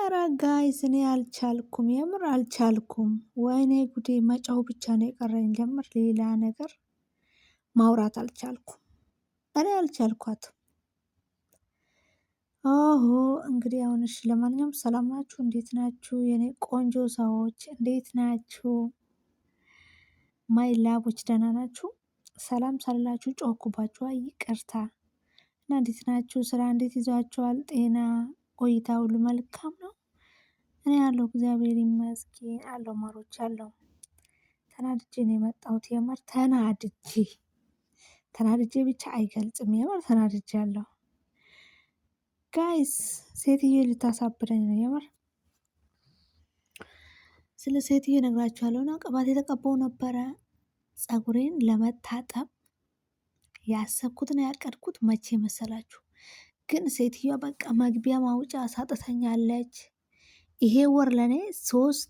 አረ guys እኔ አልቻልኩም፣ የምር አልቻልኩም። ወይኔ ጉዴ፣ መጮህ ብቻ ነው የቀረኝ። ጀምር ሌላ ነገር ማውራት አልቻልኩም። እኔ አልቻልኳትም። ኦሆ እንግዲህ አሁን እሺ፣ ለማንኛውም ሰላም ናችሁ? እንዴት ናችሁ? የኔ ቆንጆ ሰዎች እንዴት ናችሁ? my love ኦች ደህና ናችሁ? ሰላም ሳልላችሁ ጮህኩባችሁ፣ ይቅርታ። እና እንዴት ናችሁ? ስራ እንዴት ይዟችኋል? ጤና፣ ቆይታ ሁሉ መልካም ነው? እኔ ያለው እግዚአብሔር ይመስገን አለው። ማሮች አለው። ተናድጄ ነው የመጣሁት። የምር ተናድጄ ተናድጄ ብቻ አይገልጽም። የምር ተናድጄ አለው። Guys ሴትዮ ልታሳብደኝ ነው የምር። ስለ ሴትዮ እነግራችኋለሁ። እና ቅባት የተቀባው ነበረ ጸጉሬን ለመታጠብ ያሰብኩትና ያቀድኩት መቼ መሰላችሁ? ግን ሴትዮዋ በቃ መግቢያ ማውጫ አሳጥተኛለች። ይሄ ወር ለእኔ ሶስት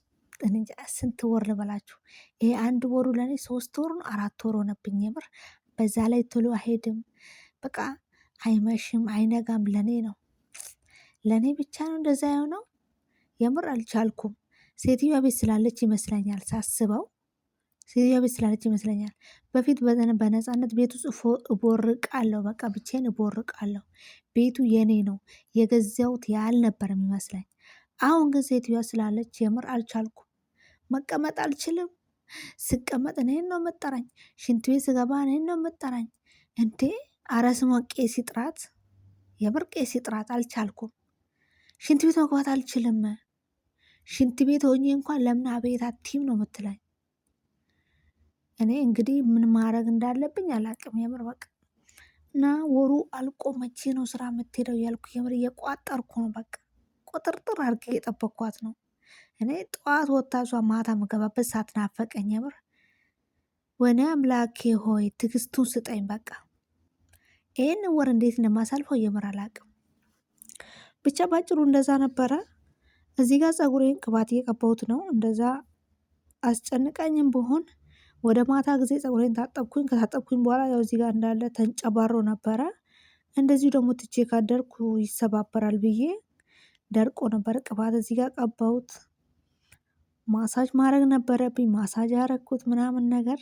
እንጃ ስንት ወር ልበላችሁ። ይሄ አንድ ወሩ ለእኔ 3 ወር ነው 4 ወር ሆነብኝ የምር። በዛ ላይ ቶሎ አይሄድም፣ በቃ አይመሽም አይነጋም። ለእኔ ነው ለእኔ ብቻ ነው እንደዛ የሆነው። የምር አልቻልኩም። ሴትዮዋ ቤት ስላለች ይመስለኛል ሳስበው፣ ሴትዮዋ ቤት ስላለች ይመስለኛል። በፊት በነፃነት ቤቱ ጽፎ እቦርቃለሁ፣ በቃ ብቻዬን እቦርቃለሁ። ቤቱ የኔ ነው የገዛሁት ያህል ነበር የሚመስለኝ። አሁን ግን ሴትዮዋ ስላለች የምር አልቻልኩም፣ መቀመጥ አልችልም። ስቀመጥ እኔን ነው የምጠራኝ፣ ሽንት ቤት ስገባ እኔን ነው የምጠራኝ። እንዴ አረ ስሟ ቄስ ይጥራት፣ የምር ቄስ ይጥራት። አልቻልኩም፣ ሽንት ቤት መግባት አልችልም። ሽንት ቤት ሆኜ እንኳን ለምን አቤት አትይም ነው የምትለኝ። እኔ እንግዲህ ምን ማድረግ እንዳለብኝ አላቅም። የምር በቃ እና ወሩ አልቆ መቼ ነው ስራ የምትሄደው እያልኩ የምር እየቋጠርኩ ነው። በቃ ቁጥርጥር አድርጌ እየጠበኳት ነው። እኔ ጠዋት ወጥታ እሷ ማታ ምገባበት ሰዓት ናፈቀኝ የምር። ወይኔ አምላኬ ሆይ ትዕግስቱን ስጠኝ። በቃ ይህን ወር እንዴት እንደማሳልፈው የምር አላቅም። ብቻ ባጭሩ እንደዛ ነበረ። እዚህ ጋር ጸጉሬን ቅባት እየቀባሁት ነው። እንደዛ አስጨንቀኝም ብሆን ወደ ማታ ጊዜ ጸጉሬን ታጠብኩኝ። ከታጠብኩኝ በኋላ ያው እዚህ ጋር እንዳለ ተንጨባሮ ነበረ። እንደዚሁ ደግሞ ትቼ ካደርኩ ይሰባበራል ብዬ ደርቆ ነበር። ቅባት እዚህ ጋር ቀባሁት። ማሳጅ ማድረግ ነበረብኝ። ማሳጅ አረግኩት ምናምን ነገር።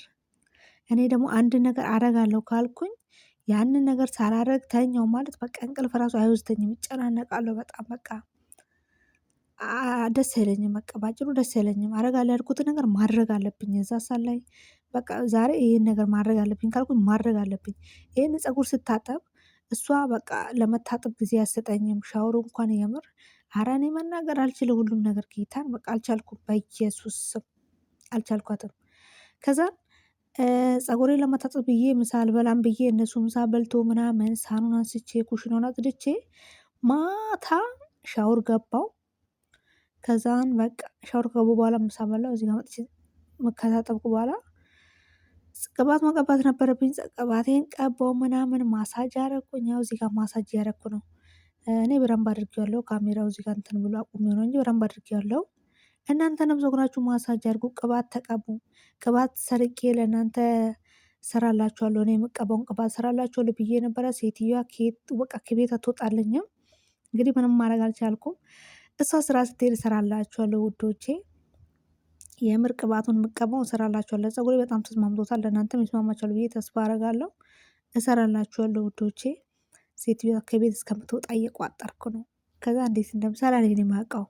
እኔ ደግሞ አንድ ነገር አረጋለሁ ካልኩኝ ያንን ነገር ሳላረግ ተኛው ማለት በቃ እንቅልፍ ራሱ አይወስደኝም። እጨናነቃለሁ በጣም በቃ ደስ አይለኝም። በቃ ባጭሩ ደስ አይለኝም። አረጋለሁ ያልኩትን ነገር ማድረግ አለብኝ። እዛ ሰዓት ላይ በቃ ዛሬ ይሄን ነገር ማድረግ አለብኝ ካልኩኝ ማድረግ አለብኝ። ይሄን ፀጉር ስታጠብ እሷ በቃ ለመታጠብ ጊዜ አትሰጠኝም። ሻወሩ እንኳን የምር ኧረ እኔ መናገር አልችልም። ሁሉም ነገር ጌታን በቃ አልቻልኩም። በኢየሱስ ስም አልቻልኳትም። ከዛ ፀጉሬን ለመታጠብ ብዬ ምሳ አልበላም ብዬ እነሱ ምሳ በልቶ ምናምን ሳህኑን አንስቼ ኩሽናውን አጽድቼ ማታ ሻወር ገባው። ከዛን በቃ ሻወር ከገቡ በኋላ ምሳ በላው። እዚህ ጋር መጥቼ ከታጠብኩ በኋላ ቅባት መቀባት ነበረብኝ። ቅባቴን ቀባው ምናምን ማሳጅ አረኩኝ። ያው እዚህ ጋር ማሳጅ ያረኩ ነው። እኔ በደንብ አድርጌዋለሁ። ካሜራው እዚህ ጋር እንትን ብሎ አቁሜው ነው እንጂ በደንብ አድርጌዋለሁ። እናንተንም ፀጉራችሁ ማሳጅ አድርጉ፣ ቅባት ተቀቡ። ቅባት ሰርቄ ለእናንተ ሰራላችኋለሁ። እኔ የምቀባውን ቅባት ሰራላችኋለሁ ብዬ ነበረ። ሴትዮዋ በቃ ከቤት አትወጣልኝም። እንግዲህ ምንም ማድረግ አልቻልኩም። እሷ ስራ ስትሄድ እሰራላችኋለሁ ውዶቼ። የምር ቅባቱን የምቀባው እሰራላችኋለሁ። ፀጉሬ በጣም ተስማምቶታል። ለእናንተም ይስማማችኋል ብዬ ተስፋ አረጋለሁ። እሰራላችኋለሁ ውዶቼ። ሴትዮዋ ከቤት እስከምትወጣ እየቋጠርኩ ነው። ከዛ እንዴት እንደምሰራ እኔ ነኝ የማውቀው።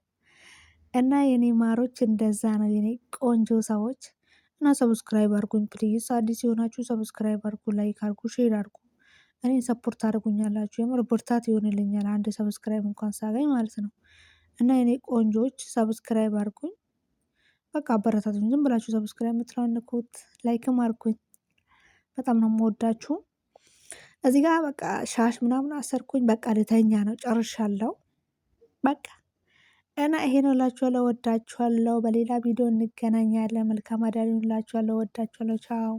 እና የኔ ማሮች እንደዛ ነው የኔ ቆንጆ ሰዎች። እና subscribe አድርጉኝ please። አዲስ የሆናችሁ subscribe አድርጉ፣ like አድርጉ፣ share አድርጉ። እኔን support አድርጉኛላችሁ። የምር ብርታት ይሆንልኛል አንድ subscribe እንኳን ሳገኝ ማለት ነው። እና የኔ ቆንጆች subscribe አድርጉኝ። በቃ አበረታቱኝ። ዝም ብላችሁ subscribe የምትለውን ንኩት፣ like ም አድርጉኝ። በጣም ነው የምወዳችሁ። እዚህ ጋር በቃ ሻሽ ምናምን አሰርኩኝ። በቃ ልተኛ ነው ጨርሻለሁ። በቃ እና ይሄ ነው እላችኋለሁ። ወዳችኋለሁ። በሌላ ቪዲዮ እንገናኛለን። መልካም አዳር ይሁንላችኋለሁ። ወዳችኋለሁ። ቻው።